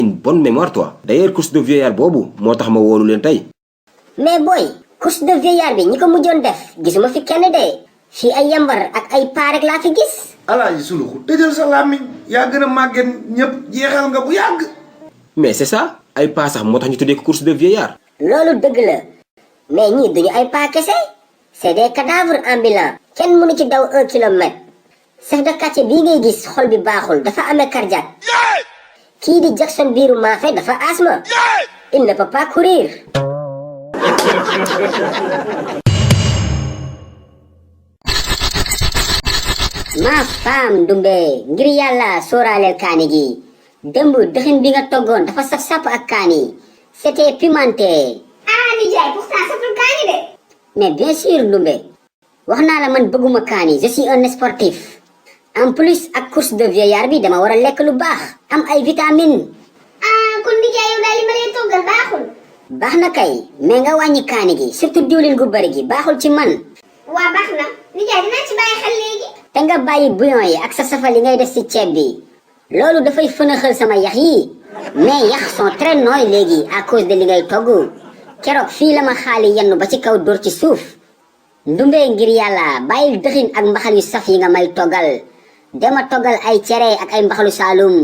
une bonne mémoire toi. D'ailleurs course de vieillard boobu moo tax ma woolu leen tey. mais boy course de vieillard bi ñi ko mujjoon def gisuma fi kenn de fii ay yambar ak ay paa rek laa fi gis. Alaaji Suluxu tëjal sa làmmiñ yaa gën a màgget ñëpp jeexal nga bu yàgg. mais c'est ça ay paa sax moo tax ñu tuddee ko course de vieillard. loolu dëgg la mais ñii duñu ay paa kese c'est des cadavres ambulants kenn mënu ci daw 1 kilomètre. chef de quartier bii ngay gis xol bi baaxul dafa amee cardiaque. kii di Jackson biiru maafe dafa asthme. il ne peut pas courir. ma femme Ndumbe ngir yàlla sóoraaleel kaani gi démb dëxin bi nga toggoon dafa saf sàpp ak kaani c'était pimenté. ah nijaay pourtant saful kaani de. mais bien sûr Ndumbe wax naa la man bëgguma kaani je suis un sportif en plus ak course de vieillard bi dama war a lekk lu baax am ay vitamines. ah kon nijaay yow daal li ma lay toggal baaxul. baax na kay mais nga wàññi kaani gi surtout diwlin gu bari gi baaxul ci man. waa baax na nijaay dinaa ci bàyyi xel léegi. te nga bàyyi bouillon yi ak sa safal yi ngay def ci ceeb bi loolu dafay fënaxal sama yax yi mais yax sont très nooy léegi à cause de li ngay togg keroog fii la ma xaali yenn ba ci kaw dóor ci suuf. Ndumbe ngir yàlla bàyyil dëxin ak mbaxal yu saf yi nga may toggal dama toggal ay cere ak ay mbaxalu saalum.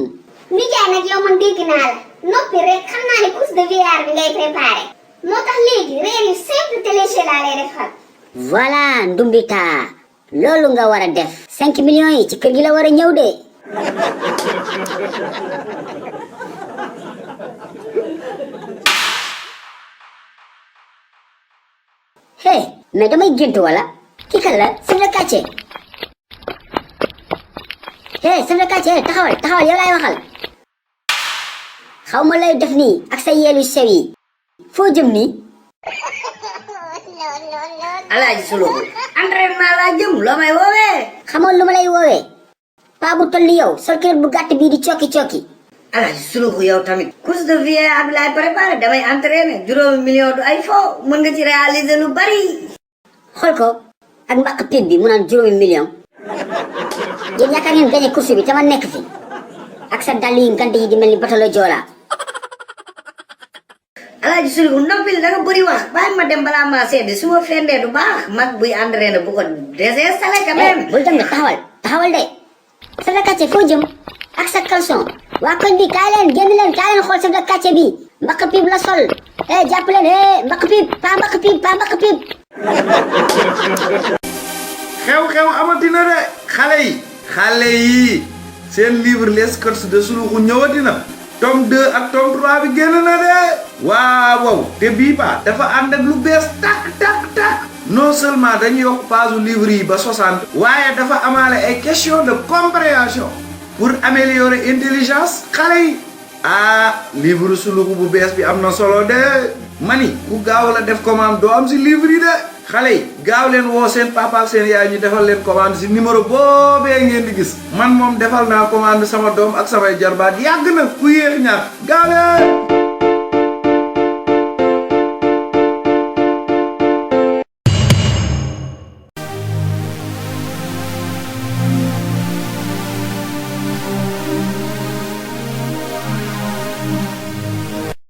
nijaay nag yow man dégg naa la noppi rek xam naa ne course de vieillard bi ngay préparé moo tax léegi reer yu simple te léger laa lay defal. voilà Ndumbita loolu nga war a def 5 millions yi ci kër gi la war a ñëw de. hey mais damay gént wala kii kan la chef de quartier. hey chef de quartier taxawal yow laay waxal. xaw ma lay def nii ak sa yeelu sew yi foo jëm nii. Alaaji Suluxu entraînement laa jëm loo may woowee. xamoon lu ma lay woowee. paa bu toll yow sol kër bu gàtt bii di cokki. Alaaji Suluxu yow tamit. course de vieillard bi laay préparé damay entraîné 5 millions du ay fo mën nga ci réaliser lu bari. xool ko ak mbaq pib bi mu naan 5 millions. yéen yaakaar ngeen gagné course bi te ma nekk fi ak sa dàll yi ngand yi di mel ni bato la Joola. Alaaji Suluxu noppil da nga bëri wax bàyyi ma dem balaa maa sedd su ma fendee du baax mag buy entraîné bu ko désinstallé quand même. bul dem de taxawal de. chef de quartier foo jëm ak sa caleçon waa koñ bi kaay leen génn leen kaay leen xool chef de quartier bi mbaq pib la sol jàpp leen mbaq pib pa mbaq pib. xew-xew amatina de xale yi seen livre les courses de Suluxu ñëwatina tome 2 ak tome 3 bi génn na de waaw te bii ba dafa ànd ak lu bees tak non seulement dañu yokk page livre yi ba 60 waaye dafa amaale ay question de compréhension pour améliorer intelligence xale yi livre Suluxu bu bees bi am na solo de mani ku gaaw la def commande doo am si livre yi de xale yi gaaw leen woo seen papa ak seen yaay ñu defal leen commande si numéro boobee ngeen di gis man moom defal naa commande sama doom ak samay jarbaat yàgg na ku yéex ñaar gaaw leen